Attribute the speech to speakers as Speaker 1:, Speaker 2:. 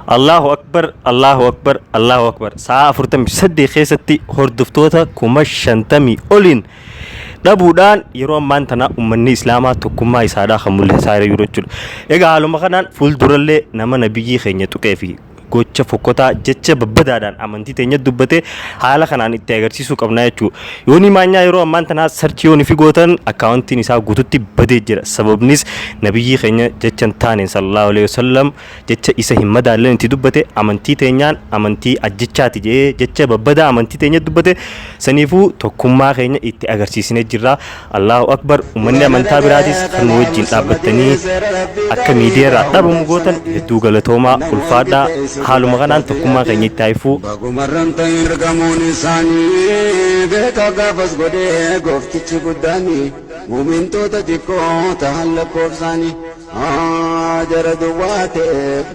Speaker 1: Allahu Akbar, Allahu Akbar, Allahu Akbar. Sa'a 48 keessatti hordoftoota 50,000 oliin dhabuudhaan yeroo ammaan tana uummanni Islaamaa tokkummaa isaadhaa kan mul'isaa jiru jechuudha. Egaa haaluma kanaan fuuldurallee nama nabiyyii keenya tuqee fi gocha fokkotaa jecha babbadaadhaan amantii teenya dubbate haala kanaan itti agarsiisuu qabna jechuudha. Yoonii Maanyaa yeroo ammaan tanaa search yoon fi gootan akkaawuntiin isaa guututti badee jira. Sababnis nabiyyii keenya jecha hin taaneen, sallallahu alaihi wasallam, jecha isa hin madaalleen itti dubbate, amantii teenyaan amantii ajjechaati jedhee jecha babbadaa amantii teenya dubbate. Saniifuu tokkummaa keenya itti agarsiisnee jirra. Allahu Akbar. Uummanni amantaa biraatis kan nu wajjin dhaabbattanii akka miidiyaa irraa dhabamu gootan hedduu galatoomaa, ulfaadhaa. Haaluma kanaan tokkummaa keenya itti haifuu.
Speaker 2: Bagumarran ta'in ergamuun isaanii beekaa gaafas godhee gooftichi guddaanii muumintoota xiqqoo ta'an lakkoofsaanii jara duwwaa ta'e.